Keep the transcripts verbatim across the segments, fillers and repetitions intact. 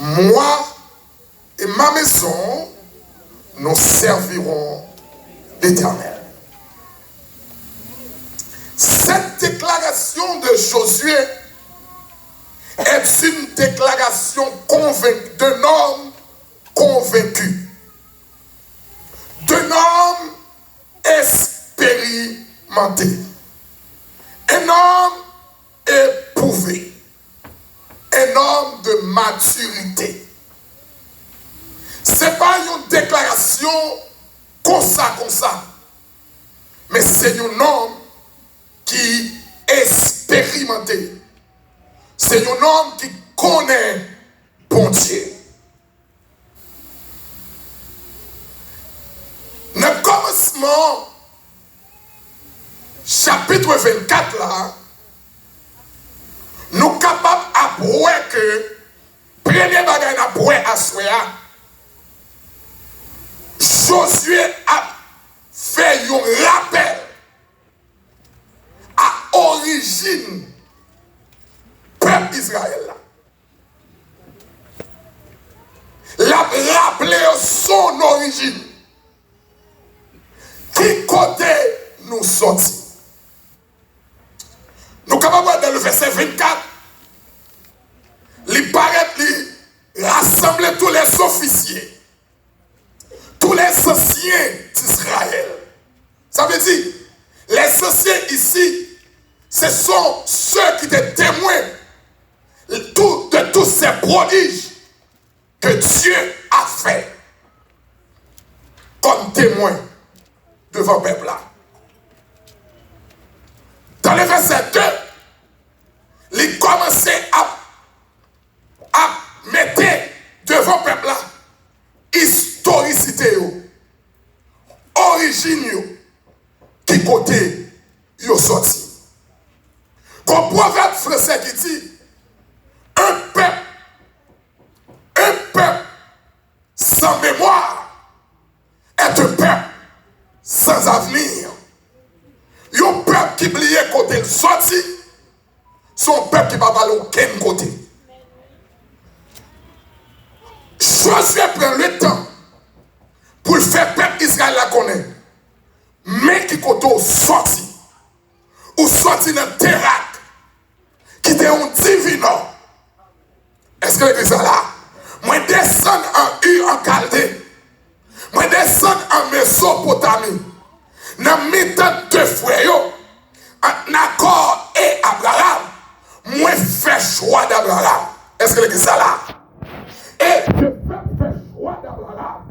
Moi et ma maison, nous servirons l'Éternel. Cette déclaration de Josué est une déclaration convain- d'un homme convaincu, d'un homme expérimenté, un homme éprouvé, un homme de maturité. Se pa yon deklarasyon konsa konsa, men se yon nonm ki eksperimante. Se yon nonm ki konnen Bondye. Nan kòmansman chapit vennkat la, nou kapab ap wè ke premye bagay n ap wè aswè a, Jozye ap fè yon rapèl a orijin pèp Izrayèl la. L ap raple yo son orijin. Ki kote nou sòti? Nou kapab wè nan le vèsè vennkat, li parèt, li rasanble tous les officiers, tous les anciens d'Israël. Ça veut dire, les anciens ici, ce sont ceux qui étaient témoins tout- de tous ces prodiges que Dieu a fait comme témoin devant pèp la. Dans le verset deux, li kòmanse ap, ap mete devan pèp la istorisite yo, orijin yo, ki kote yo sòti. Gon pwovèb fransè ki di, un peuple, un peuple sans mémoire est un peuple sans avenir. Yon pèp ki bliye kote l sòti, se yon pèp ki pa pral okenn kote. Jozye pran letan pou l fè pèp Izrayèl la konnen, men ki kote w sòti. Ou sòti nan Terak, ki te yon divinò. Èske legliz la la? Mwen desann an Ur an Kalde. Mwen desann an Mezopotami. Nan mitan de frè yo, ant Nakò e Abraram, mwen fè chwa d'Abraram. Èske legliz la la? E je fè, fè chwa d'Abraram.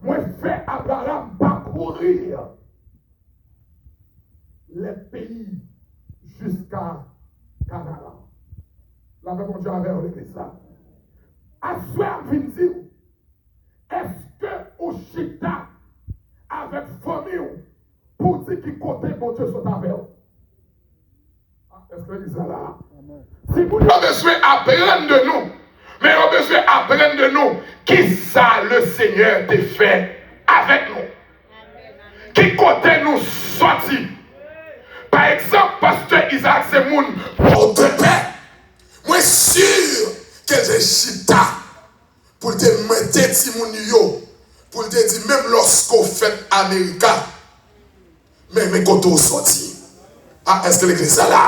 Mwen fè Abraram pakourir les pays jusqu'à Canaan. Lapè Bondye avè w, legliz la. Aswè a m vin di w, èske ou chita avèk fanmi w pou w di ki kote Bondye sot avè w? Ah, èske legliz la la? Timoun yo bezwen aprann de nou, men yo bezwen aprann de nou kisa Lesenyè te fè avèk nou. Ki kote nou sòti? Pa egzanp, pastè Isaac se moun Pòdepè. Mwen si ke l te chita pou l te mete timoun yo, pou l te di, menm lòske w fèt Amerika, men, men kote w sòti. A, èske legliz la la?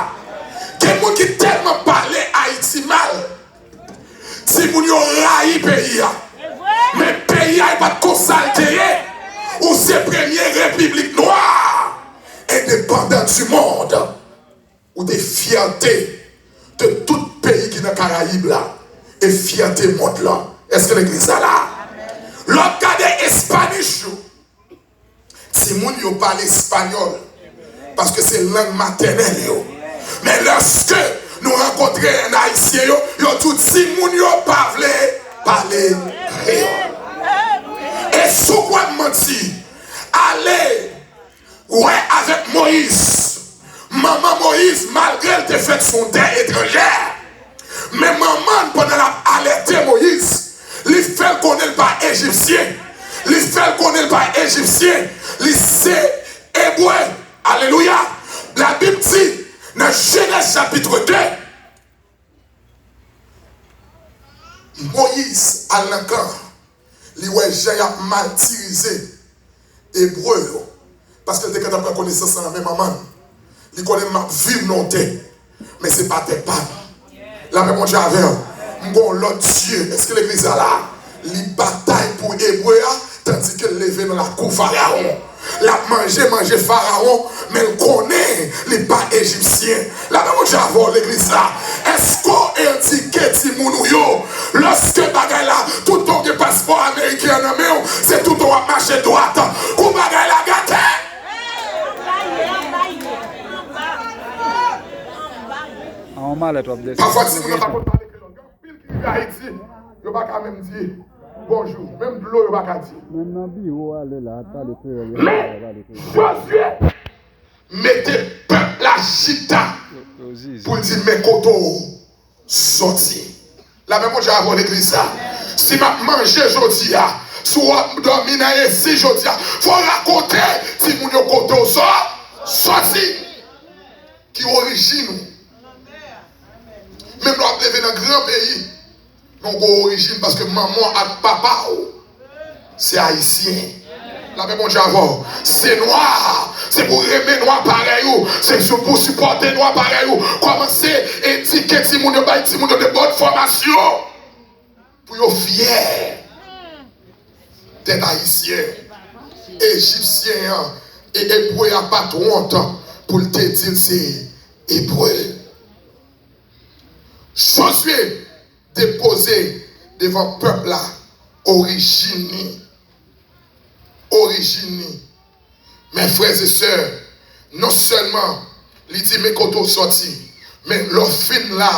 Gen moun ki tèlman pale Ayiti mal, timoun yo rayi peyi a. Men peyi a, e pa t konsa l te ye. Ou se premye repiblik nwa endepandan di mond. Ou te fyète de tout peyi ki nan Karayib la e fyète mond lan. Èske legliz la la? Lè w ap gade Espanich yo, timoun yo pale espanyòl, paske se lang matènèl yo. Men lèske nou rankontre an Ayisyen yo, yo di w timoun yo pa vle pale kreyòl. E si w kwè m manti, ale wè avèk Moyiz. Manman Moyiz, malgre l te fèt sou yon tè etranjè, men manman l, pandan l ap alète Moyiz, li fè l konnen l pa Ejipsyen. Li fè l konnen l pa Ejipsyen. Li se Ebre. Alelouya. Labib di, nan Jenèz chapit de, Moyiz al nan kan, li wè jan y ap matirize Ebre yo, paske l te gentan pran konesans lan nan men manman l. Li konnen m ap viv nan yon tè, men se pa tè pa m. Lapè Bondye avè w. M gon lòt Dye. Èske legliz la la? Li batay pou Ebre a, tandike l leve nan lakou Farawon. L ap manje manje Farawon, men l konnen li pa Ejipsyen. Lapè Bondye avè w, legliz la. Èske w edike timoun ou yo? Lòske bagay la, toutan w gen paspò ameriken an nan men w, se toutan w ap mache dwat. Kou bagay la gate! A yon malèt w ap desann. Pafwa timoun nan pa konn pale kreyòl. Gen anpil ki rive Ayiti, yo pa ka menm di bonjou. Menm dlo yo pa ka di. Menm nan biwo ale la, pale kreyòl, yo pa ka pale kreyòl. Men Jozye mete pèp la chita pou l di, men kote w sòti. Lapè Bondye avè w, legliz la. Si m ap manje jodi a, si w ap dòmi nan esi jodi a, fò w rakonte timoun yo kote w sò-, sòti. Ki orijin ou. Menm lè w ap leve nan gran peyi, men w gen orijin paske manman w ak papa w se ayisyen. Lapè Bondye avè w. Se nwa, se pou renmen nwa parèy ou, se sou pou sipòte nwa parèy ou. Kòmanse edike timoun yo, bay timoun yo de bòn fòmasyon pou yo fyè dèt ayisyen. Ejipsyen an, e Ebre a pa t wont pou l te di l se Ebre. Jozye depoze devan pèp la orijin li. Orijin li. Men frè e sè, non sèlman li di, men kote w sòti, men lè w fin la,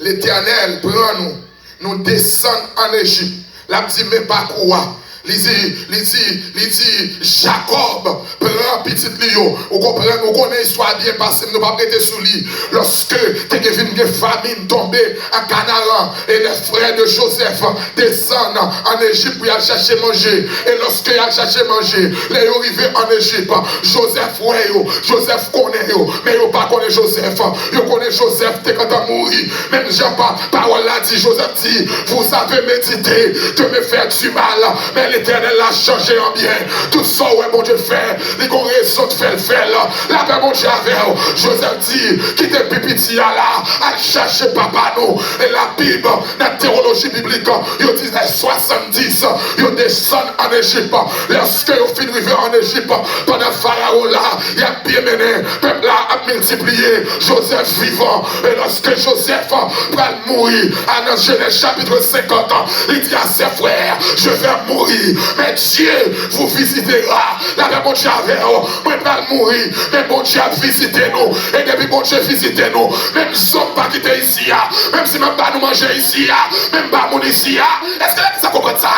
Letènèl pran nou, nou desann ann Ejip. L ap di, men pakou a. Li di, li di, li di, Jakòb pran pitit li yo. Ou konprann, ou konnen istwa a byen pase, nou p ap rete sou li. Lòske te gen, vin gen famin tonbe an Kanaran, e lè frè de Jozèf desann ann Ejip pou y al chache manje. E lòske y al chache manje, lè yo rive ann Ejip, Jozèf wè yo, Jozèf konnen yo, men yo pa konnen Jozèf. Yo konnen Jozèf te gentan mouri. Menm jan pa, pawòl la di, Jozèf di, vous avez médité de me faire du mal, mais l'Éternel l'a changé en bien. Tout sa w wè Bondye fè, li gon rezon t fè l fè l. Lapè Bondye avè w. Jozèf di, kite pi piti a la, al chache papa nou. E Labib, nan tewoloji biblik, yo di lè swasanndis yo desann ann Ejip. Lèske yo fin rive ann Ejip, pandan Farawon la, y ap byen mennen, pèp la ap miltipliye, Jozèf vivan. E lòske Jozèf pral mouri, a nan Jenèz chapit senkant, li di à ses frères, je vais mourir, mais Dieu vous visitera. Lapè Bondye avè w. Mwen pral mouri, men Bondye ap vizite nou. E depi Bondye vizite nou, menm zòm pa kite isi a, menm si m ap ba nou manje isi a, menm pa moun isi a. Èske legliz la konprann sa?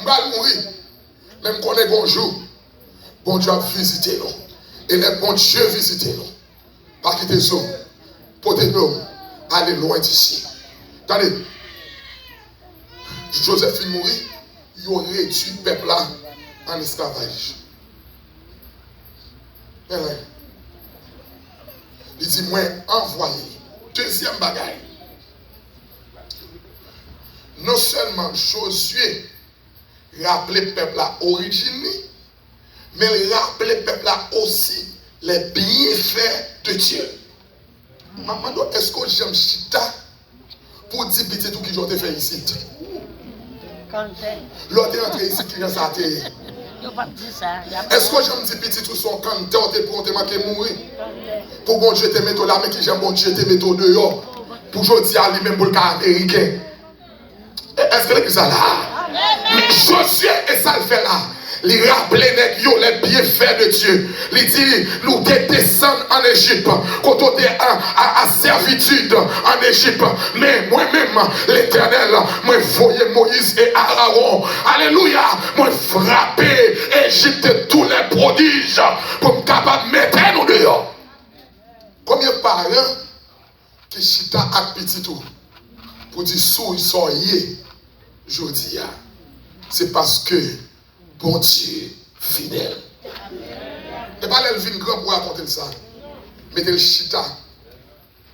M pral mouri, men m konnen gon jou Bondye ap vizite nou. E lè Bondye vizite nou, pa kite zo. Pote dlo. Ale lwen disi. Tande. Jozèf fin mouri, yo redui pèp la ann esklavaj. Men la, li di, mwen anvwaye. Dezyèm bagay. Non sèlman Jozye raple pèp la orijin li, men l raple pèp la osi les bienfaits de Dieu. M ap mande w, èske w janm chita pou w di pitit ou kijan w te fè isit? Lè w te antre isit, kijan sa te ye? Èske w janm di pitit ou se yon kanntè w te pran, w te manke mouri? Pou Bondye te mete w la, men kijan Bondye te mete w deyò. Pou jodi a, li menm pou l ka Ameriken. E, èske legliz la la? Men Jozye, e sa l fè la? Li raple nèg yo les bienfaits de Dieu. Li di, nou te desann ann Ejip, kote w te a, a, a sèvitid ann Ejip. Men mwen menm, Letènèl, mwen voye Moyiz e Arawon. Alelouya! Mwen frape Ejip de tous les prodiges pou m kapab mete nou deyò. Konbyen paran ki chita ak pitit ou pou di, sou sa w ye jodi a, se paske Bondye fidèl. E pa lè l vin gran pou rakonte l sa. Mete l chita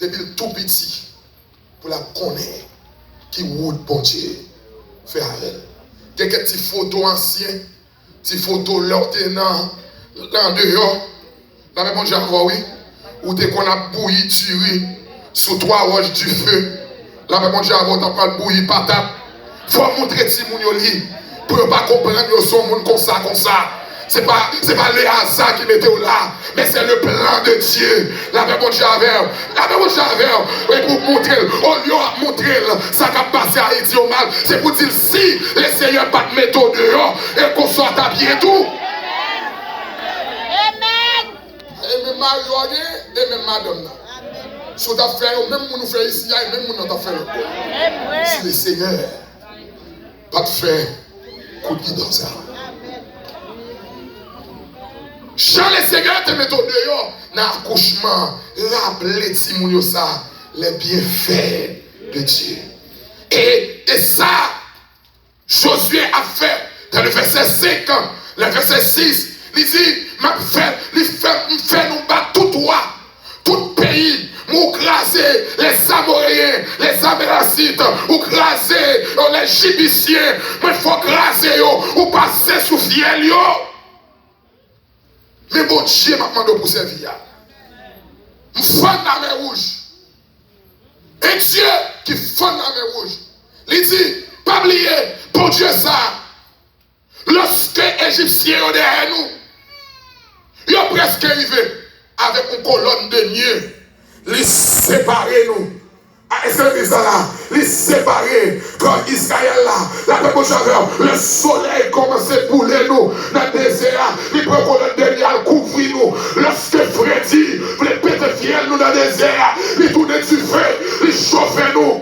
depi l tou piti pou l ap konnen Ki wout Bondye fè avè l? Gen kèk ti foto ansyen, ti foto lè w te nan, nan deyò. Lapè Bondye avè w, wi. Ou te konn ap bouyi diri sou twa wòch dife. Lapè Bondye avè w, w t ap pral bouyi patat. Fò w montre timoun yo li. Pou yo pa konprann yo se yon moun konsa, konsa. Se pa, se pa le hasard ki mete w la, men se le plan de Dieu. Lapè Bondye avè w. Lapè Bondye avè w. E pou montre l, olye w ap montre l sa k ap pase Ayiti yo mal, se pou di l si Lesenyè pa t mete w deyò, e konsa w t ap ye tou. Amen. E menm mari w a gen, e menm madanm nan. Si w t ap fè yo, menm moun ou fè isi a, e menm moun nan t ap fè lòt bò. Si Lesenyè pa t fè kout gidon sa. Jan Lesenyè te mete w deyò nan akouchman, raple timoun yo sa, les bienfaits de Dieu. E, e sa, Jozye ap fè, dans le verset cinq, le verset six, li di, m ap fè, li fè, m fè nou bat tout wa, tout peyi, m ou kraze les Amoréens, les Amalacites, ou kraze, euh, les Jibisyen, mwen fè w kraze yo, ou pase sou fyèl yo. Men Bondye m ap mande w pou sèvi a. M fann lamè wouj. E Dye ki fann lamè wouj. Li di, pa bliye, Bondye sa, lòske Ejipsyen yo dèyè nou, yo prèske rive avèk yon kolòn de nye, li separe nou. A, èske legliz la la? Li separe kò Izrayèl la. Lapè Bondye avè w. Lè solèy kòmanse boule nou nan dezè a, li pran kolòn de nye al kouvri nou. Lòske fredi vle pete fyèl nou nan dezè a, li tounen dife, li chofe nou.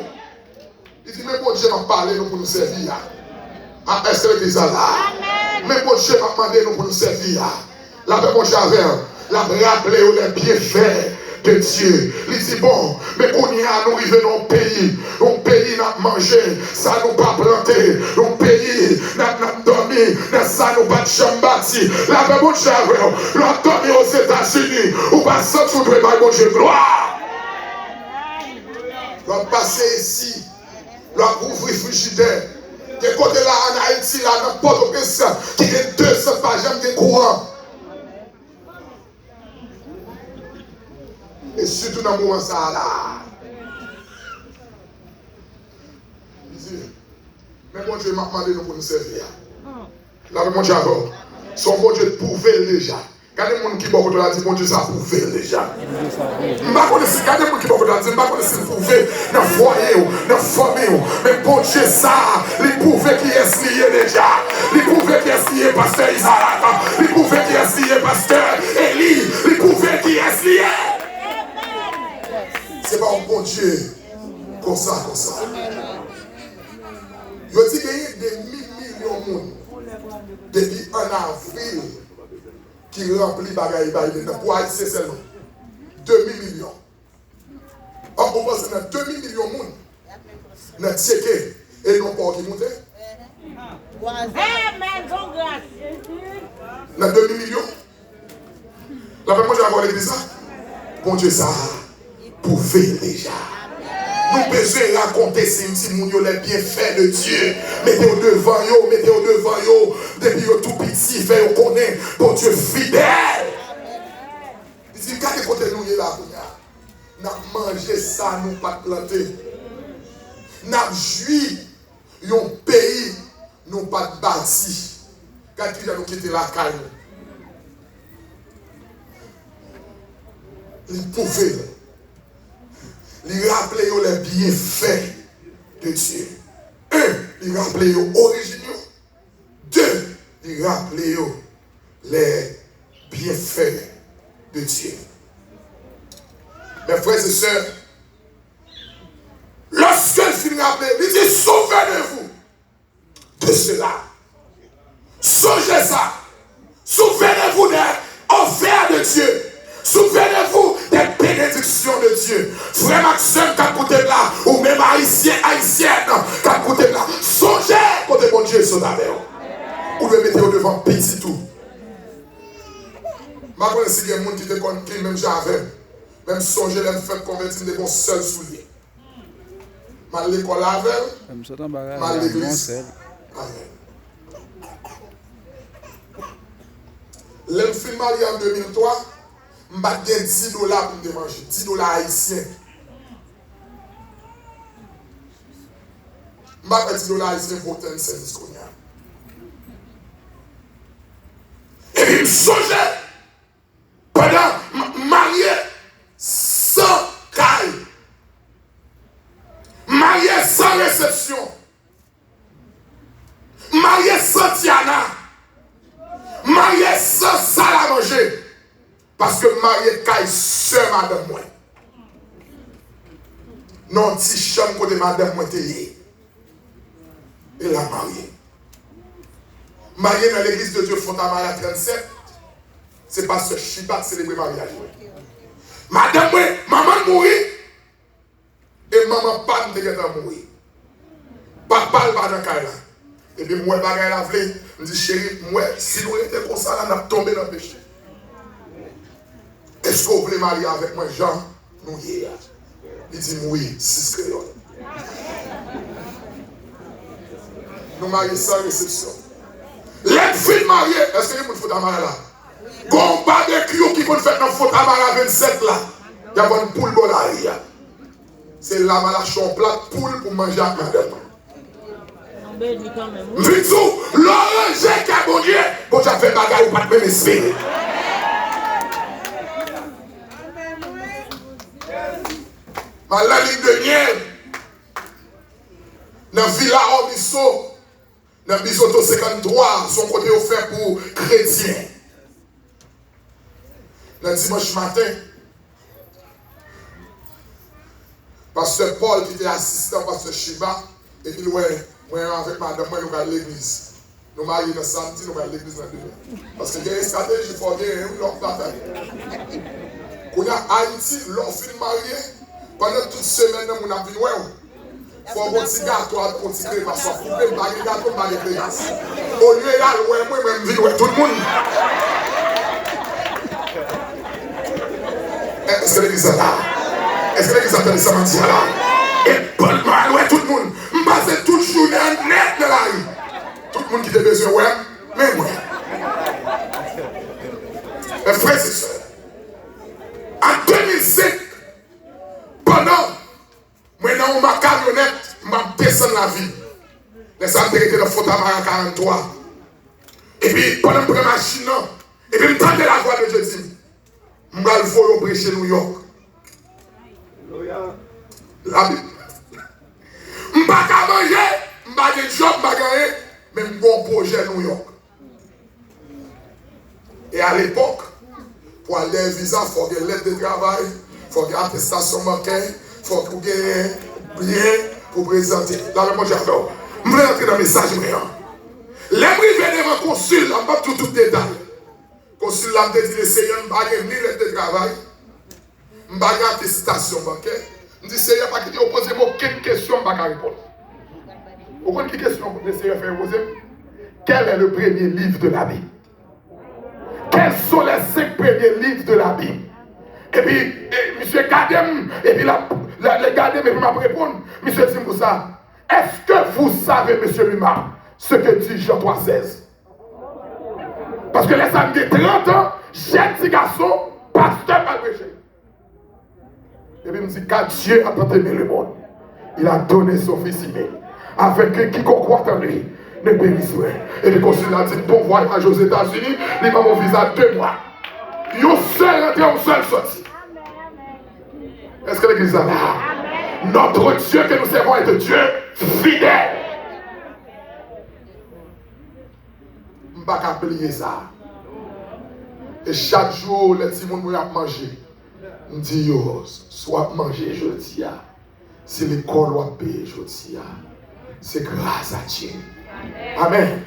Li di, men Bondye m ap pale nou pou nou sèvi a. A, èske legliz la la? Men Bondye m ap mande nou pou nou sèvi a. Lapè Bondye avè w. L ap raple yo les bienfaits de Dieu. Li di, bon, men kounye a nou rive nan yon peyi, yon peyi n ap manje sa nou pa plante, yon peyi n ap, n ap dòmi nan sa nou pa t janm bati. Lapè Bondye avè w. Lè w ap dòmi Ozetazini, ou pa santi w dwe bay Bondye glwa. Lè w ap pase isi, lè w ap ouvri frijidè. Gen kote la ann Ayiti la, nan Pòtoprens, ki gen dezan pa janm gen kouran. E sitou nan moman sa a la. Li di, men Bondye m ap mande nou pou nou sèvi a. Lapè Bondye avè w. Se yon Bondye t pwouve l deja. Gade moun ki bò kote w la, di, Bondye sa pwouve l deja. M pa konnen si, gade moun ki bò kote w la, di, m pa konnen si l pwouve nan fwaye w, nan fanmi w. Men Bondye sa, li pwouve kiyès li ye deja. Li pwouve kiyès li ye, pastè Izarak. Li pwouve kiyès li ye, pastè Eli. Li pwouve kiyès li ye. Se pa yon Bondye konsa, konsa. Yo di genyen de mil milyon moun depi an avril ki ranpli bagay Biden nan pou Ayisyen sèlman. De mil milyon. Ò, ou panse nan de mil milyon moun nan tcheke e non pa w ki moute? Nan de mil milyon? Lapè Bondye avè w legliz la. Bondye sa pwouve l deja. Nou bezwen rakonte se timoun yo les bienfaits de Dieu. Mete yo devan yo, mete yo devan yo. Depi yo tou piti, fè yo konnen Bondye fidèl. Li di, gade kote nou ye la kounye a. N ap manje sa nou pa t plante. N ap jwi yon peyi nou pa t bati. Gad kijan nou kite lakay nou. Li pwouve l. Li raple yo les bienfaits de Dieu. En, li raple yo orijin yo. De, li raple yo les bienfaits de Dieu. Mes frères et sœurs, lòske l fin raple, li di, souvenez-vous de cela. Sonje sa. Souvenez-vous des offres de Dieu. Souvenez-vous des bénédictions de Dieu. Frè m ak sè m k ap koute m la, ou menm Ayisyen, Ayisyèn k ap koute m la, sonje kote Bondye sot avè w. Ou dwe mete yo devan pitit ou. M pa konnen si gen moun ki te konn, ki menm jan avè m. Men m sonje lè m fèk konvèti, m te gen yon sèl soulye. M al lekòl avè l, m al legliz avè l. Lè m fin marye an de mil twa, m pa t gen dis dola pou m te manje, dis dola ayisyen. M pa fè dis dola ayisyen vo ten cents kounye a. Epi m sonje, pandan m marye san kay, marye san resepsyon, marye san Tiana, marye san sal a manje, paske m marye kay sè madanm mwen, nan yon ti chanm kote madanm mwen te ye. E la marye. Marye nan Legliz de Dye Fontamara trannsenk, se pastè Chiba k selebre maryaj mwen. Madanm mwen, manman l mouri, e manman pa m te gentan mouri. Papa l pa nan kay la. Epi m wè bagay la vle, m di, cheri, m wè si nou rete konsa la, n ap tonbe nan peche. Èske w vle marye avèk mwen jan nou ye a? Li di m wi, sis kreyòl. Nou marye san resepsyon. Lè n fin marye, èske gen moun Fontamara la? Gon babekyou ki konn fèt nan Fontamara vennsèt la. Y ap vann poul bò lari a. Se la m al achte yon plat poul pou m manje ak madanm mwen. M vin di w, lè w ranje kè Bondye, Bondye ap fè bagay ou pa t menm espere. M al nan Lil de Myèl, nan Vila Omiso, nan Bizoto senkanntwa, se yon kote yo fè pou kretyen. Nan dimanch maten, pastè Paul, ki te asistan pastè Chiba, epi l wè mwen avèk madanm mwen, nou pral legliz. Nou marye nan samdi, nou pral legliz nan demen. Paske gen estrateji, fò w genyen wi lè w ap batay. Kounye a, Ayiti, lè w fin marye, pandan tout semèn nan, moun ap vin wè w. Fò w gon ti gato avèk yon ti kremas w ap koupe, m pa gen gato, m pa gen kremas. Olye y al wè mwen, mwen m vin wè tout moun. Èske legliz la la? Èske legliz la tande sa m ap di a la? E pandan m al wè tout moun, m pase tout jounen an nèt nan lari. Tout moun ki te bezwen wè m, men mwen. Mè frè e sè, an de mil senk, pandan mwen nan yon kamyonèt, m ap desann lavil. Lè sa a, m te rete nan Fontamara karanntwa. Epi, pandan m pran machin nan, epi m tande lavwa de Dye di m, m pral voye w preche Nouyòk. Labib. M pa ka manje, m pa gen djòb, m pa gen anyen, men m gen yon pwojè Nouyòk. E alepòk, pou al dèyè viza, fò w gen lèt de travay, fò w gen atestasyon bankè, fò w genyen byen pou w prezante. Lavil Bondye avè w. M vle rantre nan mesaj mwen an. Lè m rive devan konsil la, m p ap di w tout detay. Konsil la, m te di, Lesenyè, m pa gen ni lèt de travay, m pa gen atestasyon bankè. M di, Senyè, pa kite yo poze m okenn kesyon m pa ka reponn. Ou konn ki kesyon Lesenyè fè yo poze m? Quel est le premier livre de la Bible? Quels sont les cinq premiers livres de la Bible? Epi, e, misye gade m, epi l ap, l ap gade m, epi m ap reponn. Misye di m konsa, est-ce que vous savez, monsieur Luma, ce que dit Jean trois seize? Paske lè sa a, m gen trant an, jèn ti gason, pastè m al preche. Epi m di, car Dieu a tant aimé le monde, il a donné son Fils unique, afin que quiconque croit en lui ne périsse point. Epi konsil la di m, bon voyage aux États-Unis, li ban m yon viza de mwa. Yon sèl rantre, yon sèl sòti. Èske legliz la la? Notre Dieu que nous servons est un Dieu fidèle. M pa ka bliye sa. E chak jou, lè timoun mwen ap manje, m di yo, si w ap manje jodi a, se lekòl w ap peye jodi a. Se gras a Dye. Amèn.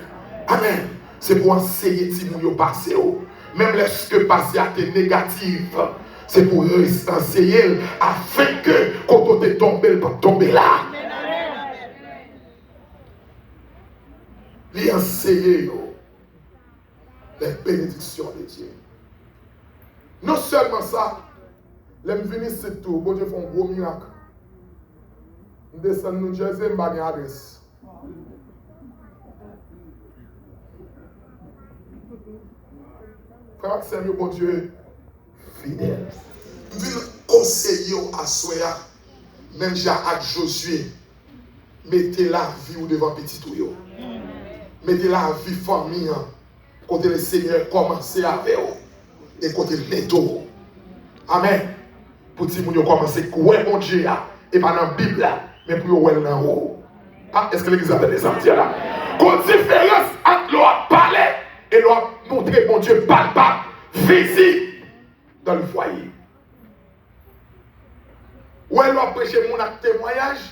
Amèn. Se pou anseye timoun yo pase w. Menm lèske pase a te negatif, se pou res-, anseye l afenke kote w te tonbe, l p ap tonbe la. Li anseye yo les bénédictions de Dieu. Non sèlman sa, lè m vin isit tou, Bondye fè yon gwo mirak. M desann New Jersey, m pa gen adrès. Frè m ak sè m yo, Bondye fidèl. M vin konseye w aswè a, menm jan ak Jozye, mete lavi w devan pitit ou yo. Mete lavi fanmi an kote Lesenyè kòmanse avè w e kote l mete w. Amèn. Pou timoun yo kòmanse kwè Bondye a, e pa nan Bib la, men pou yo wè l nan ou. A, èske legliz la tande sa m di a la? Gon diferans ant lè w ap pale e lè w ap montre Bondye palpab, vizib, dans le foyer. Ou wè, lè w ap preche moun ak temwayaj,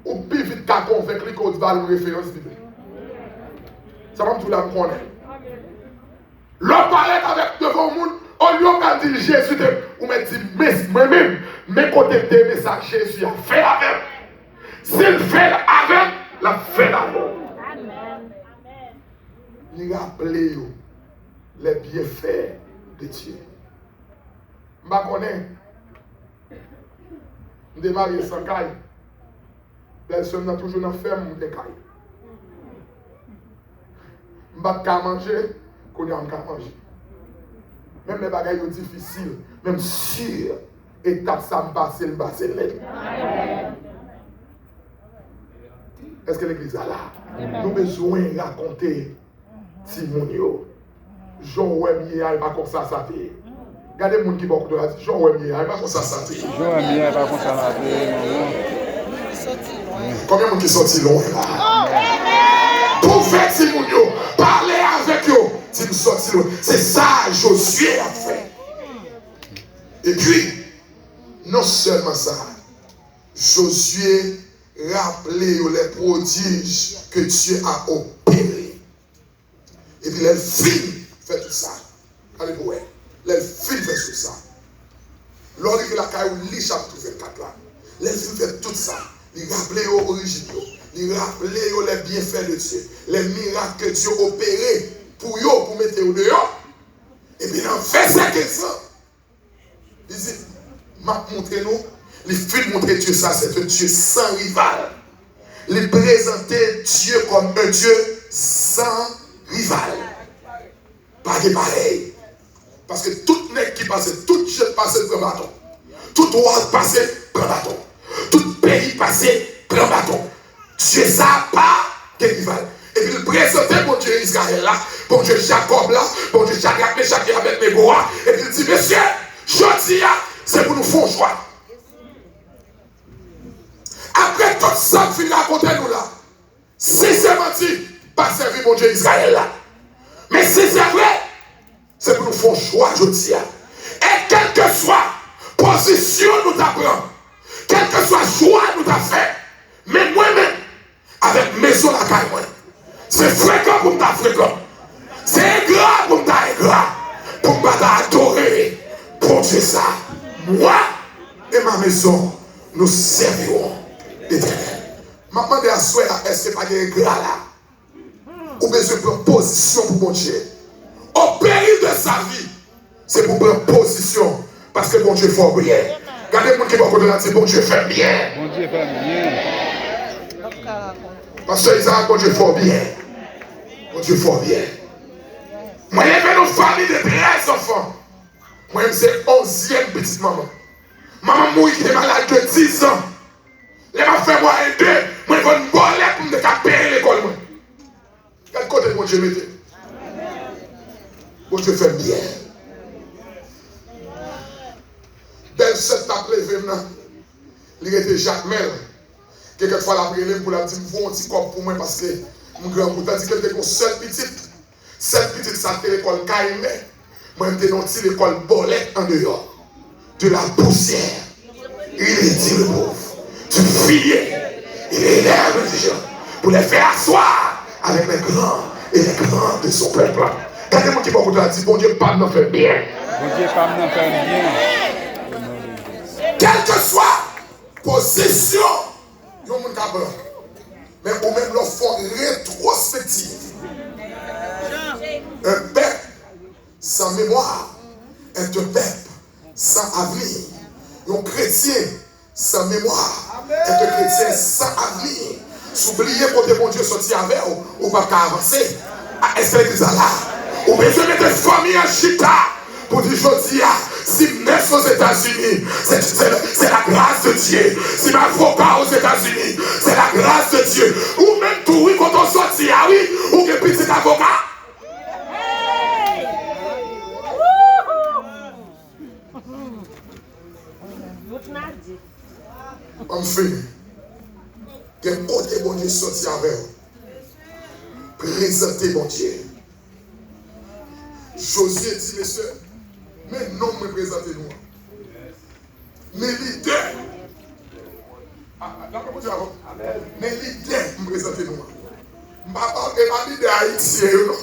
ou pi vit ka konvenk li ke w di ba l yon referans biblik. Sa m ap di w la, m konnen. Lè w parèt avèk devan yon moun, olye w pral di l Jezi te, ou mèt di, men mwen menm, men kote m te, men sa Jezi a fè avè m. Si l fè l avè m, l ap fè l avè w. Li raple yo les bienfaits de Dieu. M pa konnen. M te marye san kay. Bèlsè m nan toujou nan fèm, m te kay. M pa t ka manje, kounye a m ka manje. Menm lè bagay yo difisil, men m si etap sa m pase, m pase l nèt. Èske legliz la la? Nou bezwen rakonte timoun yo. Jan w wè m ye a, e pa konsa sa te ye. Gade moun ki bò kote w la, di, jan w wè m ye a, e pa konsa sa te ye. Jan w wè m ye a, e pa konsa sa te ye, manman. Konbyen moun ki soti lwen la? Pou fè timoun yo, pale avèk yo, di m soti lwen. Se sa Jozye ap fè. Epi, non sèlman sa, Jozye raple yo les prodiges que Dieu a opérés. Epi lè l fin fè tout sa, gade pou wè, lè l fin fè tout sa, lè w rive lakay ou, li chapit vennkat la, lè l fin fè tout sa, li raple yo orijin yo, li raple yo les bienfaits de Dieu, les miracles que Dieu opéré pou yo, pou mete yo deyò. Epi nan vèsè kenz lan, li di, m ap montre nou, li fin montre Dye sa, c'est un Dieu sans rival. Li prezante Dye kòm un Dieu sans rival. Pa gen parèy. Paske tout nèg ki pase, tout jèn pase pran baton. Tout wa pase pran baton. Tout peyi pase pran baton. Dye sa a pa gen rival. Epi l prezante Bondye Izrayèl la, Bondye Jakòb la, Bondye Chadrak, Mechak e Abèdnego a, epi l di, mesye, jodi a, se pou nou fè yon chwa. Apre tout sa m fin rakonte nou la, si se manti, pa sèvi Bondye Izrayèl la. Men si se vre, se pou nou fè yon chwa jodi a. E kèlkeswa pozisyon nou ta pran, kèlkeswa chwa nou ta fè, men mwen menm, avèk mezon lakay mwen, se frekan pou m ta frekan, se engra pou m ta engra, pou m pa ta adore Bondye sa. Moi et ma maison, nous servirons l'Éternel. M ap mande aswè a, èske pa gen engra la? Ou bezwen pran pozisyon pou Bondye. Au péril de sa vie, se pou pran pozisyon. Paske Bondye fè w byen. Gade moun ki bò kote w la, di, Bondye fè m byen. Bondye fè m byen. Pastè Isaac, Bondye fè w byen. Bondye fè w byen. Mwen leve nan fanmi de trèz zanfan. Mwen menm se onzyèm pitit manman. Manman m mouri kite m a laj de diz an. Lè m ap fè mwayen de, mwen vann bòlèt pou m te ka peye lekòl mwen. Gad kote Bondye mete m. Bondye fè m byen. Bèlsè t ap leve m nan, li rete Jakmèl. Gen kèk fwa l ap rele m pou l ap di m voye yon ti kòb pou mwen paske m grangou. Tandike l te gen yon sèl pitit. Sèl pitit sa te lekòl Kayimè. Mwen, m te nan yon ti lekòl bòlèt andeyò. De la poussière, il est dit le pauvre. Du figuier, il élève le jeune. Pour les faire asseoir avec les grands et les grands de son peuple. Gade moun ki bò kote w la, di, Bondye pa m nan fè m byen. Bondye pa m nan fè m byen. Kèlkeswa pozisyon yon moun ka pran. Men ou menm lè w fè yon retwospektiv. Un peuple sans mémoire est un peuple sans avenir. Yon kretyen San memwa, èske kretyen san avni? Si w bliye kote Bondye soti avè w, ou p ap ka avanse. A, èske legliz la la? Ou bezwen mete fanmi an chita pou di, jodi a, si m nèf Ozetazini, se, se, se la grâce de Dieu. Si m avoka Ozetazini, se la grâce de Dieu. Ou menm tou, wi, kote w soti a, wi, ou gen pitit avoka. Ban m fini. Gen kote Bondye soti avè w. Prezante Bondye. Jozye di, mesye, men nonm mwen prezante nou an. Men lidè. A, a, dakò, Bondye avè w. Men lidè m prezante nou an. M pa pale, e pa lidè ayisyen yo, non.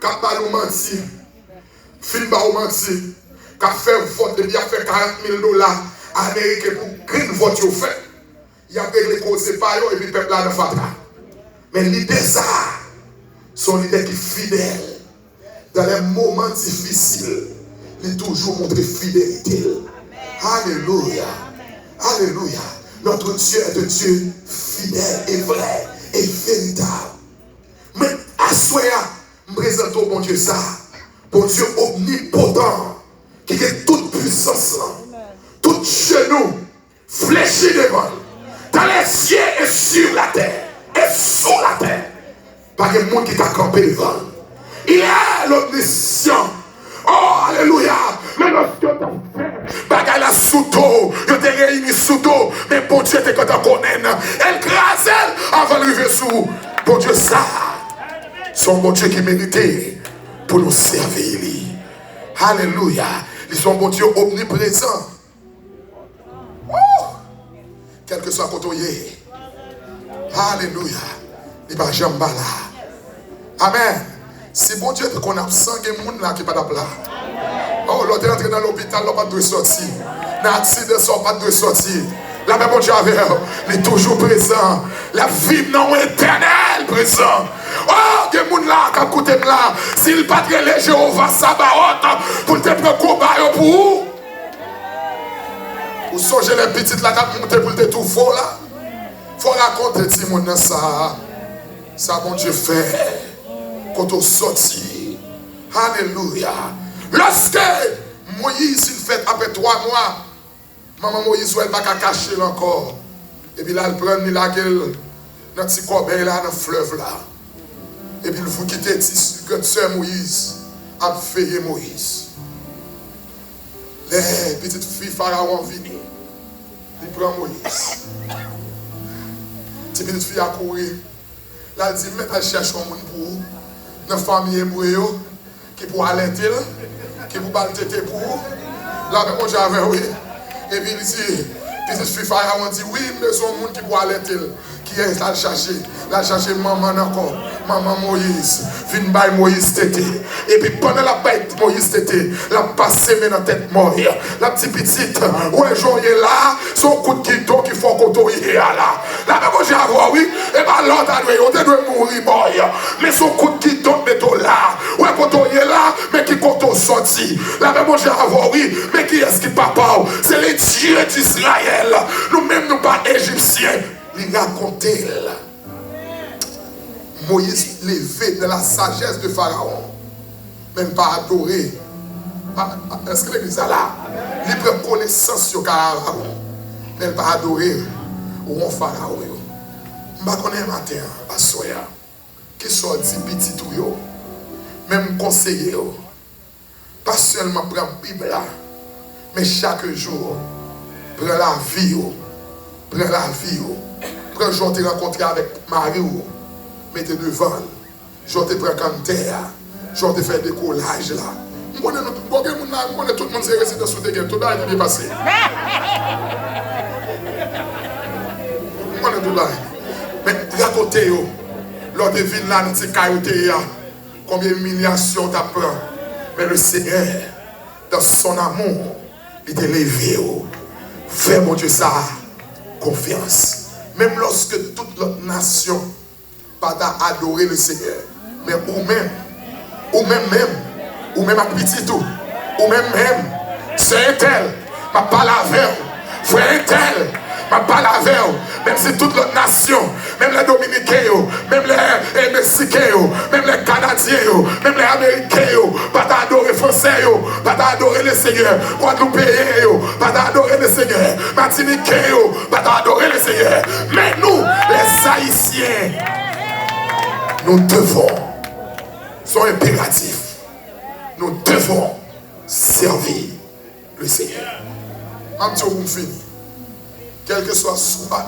K ap ba nou manti. Fin ba w manti. K ap fè vòt epi y ap fè karant mil dola ameriken pou grenn vòt yo fè. Y ap regle koze pa yo epi pèp la nan fatra. Men lidè sa a, se yon lidè ki fidèl. Dan lè moman difisil, li toujou montre fidelite l. Alelouya. Alelouya. Notre Dieu est un Dieu fidèle et vrai et véritable. Men aswè a, m prezante w Bondye sa a. Bondye omnipotan, ki gen tout pwisans lan. Tout jenou flechi devan l. Dans les cieux et sur la terre et sous la terre. Pa gen moun ki ka kanpe devan l. Il est l'omniscient. Oh, alelouya. Men lòske yo t ap fè bagay la sou do, yo te reyini sou do, men Bondye te gentan konnen l. E l kraze l avan l rive sou ou. Bondye sa a, se yon Bondye ki merite pou nou sèvi li. Alelouya. Li se yon Bondye omniprezan. Woo! Kèlkeswa kote w ye. Alelouya. Li pa janm pa la. Amèn. Si Bondye te konn absan, gen moun la ki pa t ap la. Oh, lè w te antre nan lopital la, w pa t dwe sòti. Nan aksidan sa, w pa t dwe sòti. Lapè Bondye avè w. Li toujou prezan. L ap viv nan yon etènèl prezan. Oh, gen moun la k ap koute m la. Si l pa t rele Jewova Sabawòt pou l te pran konba yo pou ou, ou sonje lè pitit la t ap moute pou l te toufe w la? Fò w rakonte timoun nan sa, sa Bondye fè, kote w sòti. Alelouya. Lòske Moyiz fin fèt apre twa mwa, manman Moyiz wè l pa ka kache l ankò. Epi l al pran l, li lage l nan ti kòbèy la, nan flèv la. Epi l vou kite ti grann sè Moyiz ap veye Moyiz. Lè pitit fi Farawon vini, li pran Moyiz. Ti pitit fi a kouri. L al di, mèt al chèche yon moun pou ou nan fanmi ebre yo ki pou alète l, ki pou ba l tete pou ou. Lapè Bondye avè w, wi. Epi li di, pitit fi Farawon di, wi, m bezwen yon moun ki pou alète l. Kiyès l al chache? L al chache manman l ankò, manman Moyiz. Vin bay Moyiz tete. Epi pandan l ap bay Moyiz tete, l ap pase men nan tèt mò y. L ap di, pitit, ou wè jan w ye la, se yon kout gidon ki fè w kote w ye a la. Lapè Bondye avè w, wi. E pa la w ta dwe ye, w te dwe mouri, bòy. Men se yon kout gidon k mete w la. Ou wè kote w ye la, men ki kote w sòti. Lapè Bondye avè w, wi. Men kiyès ki papa w? Se le Dieu d'Israël. Nou menm, nou pa Ejipsyen. Li rakonte l. Moyiz leve dans la sagesse de Pharaon, men l pa adore. Pa, pa, èske legliz la la? Li pran konesans yo kay Arawon, men l pa adore won Farawon yo. M pa konnen maten an, aswè a, kisa w di pitit ou yo, men m konseye w. Pa sèlman pran Bib la, men chak jou, pran lavi w. Pran lavi w. Pran jan w te rankontre avèk mari w, mete devan l. Jan w te pran kanntè a, jan w te fè dekolaj la. M konnen nou tout, bon, gen moun la, m konnen tout moun se rezidans ou te gen, tout bagay te byen pase. M konnen tout bagay. Men rakonte yo, lè w te vin la nan ti kay ou te ye a, konbyen imilyasyon w t ap pran. Men le Seigneur, dans son amour, li te leve w. Fè Bondye sa a konfyans. Menm lòske tout lòt nasyon pa ta adore le Seigneur, men ou menm, ou menm menm, ou menm ak pitit ou, ou menm menm, sè entèl, m ap pale avè w, frè entèl, M ap pale avè w, menm si tout lòt nasyon, menm lè Dominiken yo, menm lè, eh, Meksiken yo, menm lè Kanadyen yo, menm lè Ameriken yo pa ta adore, Fransè yo pa ta adore Lesenyè, Gwadloupeyen yo pa ta adore Lesenyè, Matiniken yo pa ta adore Lesenyè. Men nou, lèzayisyen, nou devon, se yon enperatif, nous devons servir le Seigneur. M ap di w pou m fini. Kèlkeswa swa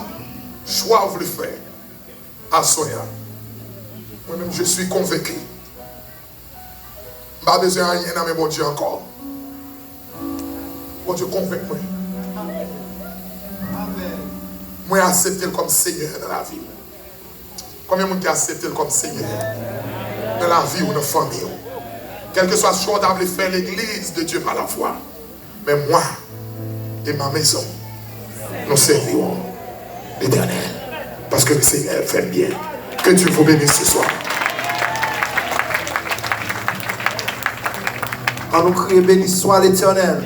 chwa w vle fè aswè a, mwen menm, je suis convaincu. M pa bezwen anyen nan men Bondye ankò. Bondye konvenk mwen. Mwen aksepte l kòm Senyè nan lavi m. Konbyen moun ki aksepte l kòm Senyè nan lavi w, nan fanmi w? Kèlkeswa chwa w ta vle fè, l'église de Dieu par la foi. Men mwen e ma maison, nous servirons l'Éternel. Parce que le Seigneur fait bien. Que Dieu vous bénisse ce soir. An nou kriye, béni soit l'Éternel.